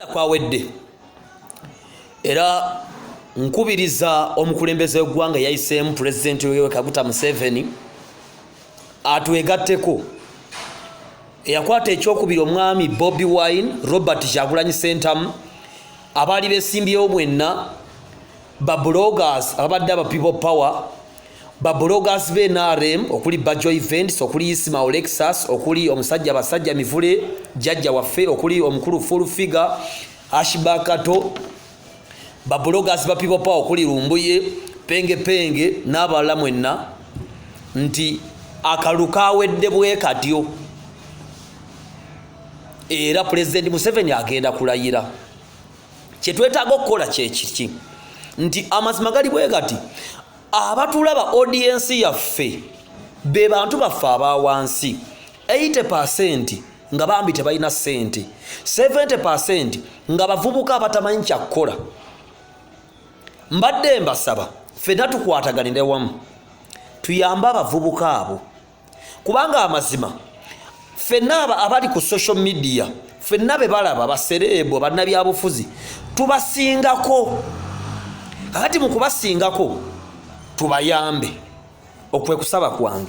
Kwawedde era nkubiriza omukulembeze w'eggwanga yayiseemu, Pulezidenti wewe Kaguta Museveni, atwegatteko. Eyakwata ekyokubiri, omwami Bobi Wine, Robert Kyagulanyi Sentamu, abaali besimbyewo mwenna, babloggers ababadde aba People Power, babloggers be NRM, okuli Bajo Events, okuli Isma Olexus, okuli omusajja Basajja Mivule jjajja waffe, okuli omukulu Full Figure Ashibakato, babloggers ba People Power okuli Lumbuye, Penge Penge n'abalala mwenna, nti akalulu kawedde bwe katyo era Pulezidenti Museveni agenda kulayira. Kyetwetaaga okukola kyekiki? Nti amazima gali bwe gati, abatulaba, audience yaffe, be bantu baffe aba wansi, 80% nga bambi tebalina ssente, 70% nga bavubuka abatamanyi kyakkola. Mbadde mbasaba ffenna tukwataganire wamu tuyambe abavubuka abo, kubanga amazima ffenna abali ku social media, ffenna be balaba ba celeb, bannabyabufuzi, tubasingako. Kakati mu kubasingako, tubayambe. Okwe kusaba kwange.